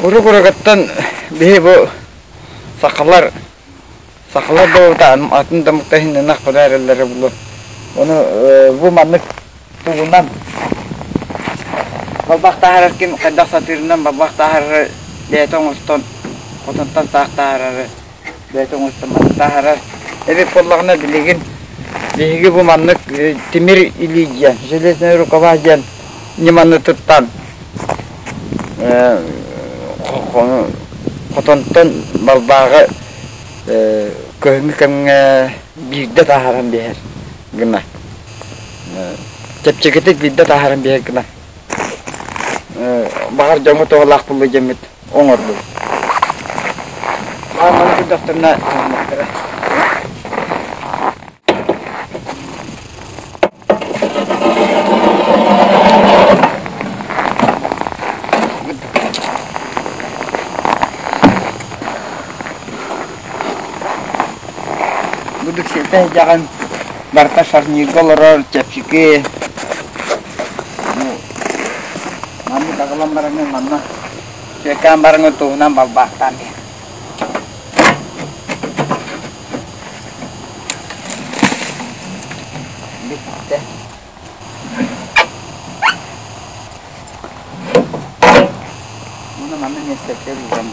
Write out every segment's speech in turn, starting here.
Урут-уруккуттан биһи бу сахалар сахалар да атын да омуктар иһиннэнэх куда эрэллэрэ буолуо. Ону бу маннык тугунан балбаах таһаарар ким хайдах сатыырынан балбаах таһаарары бэйэтэ оҥостон хотонтон саах таһаарары бэйэтэ оҥостон маннык таһаарар. Эбит буоллаҕына билигин биһиги бу маннык тимир илии диэн, железная рукава диэн ньыманы туттан хотонтон балбааҕы кыһыҥҥы кэмҥэ биирдэ таһааран биэрэр гына чэпчэкитик биирдэ таһааран биэрэр гына баҕар дьоҥҥо туһалаах буолуо диэммит оҥордум. Маны көрдөхтөрүнэ туһаныахтара. Бу дыксиэтэ сылдьаҕын барыта шарнирга олорор чэпчэки. Маннык аҕалан бараҥҥын манна сүөкээн бараҥҥын туһунан балбаахтаан биэр. Бүттэ. Уонна манна миэстэтигэр ууран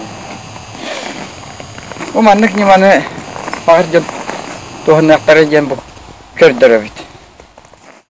Бу маннык ньыманы баҕар дьон туһаныахтара диэн бу көрдөрөбүт.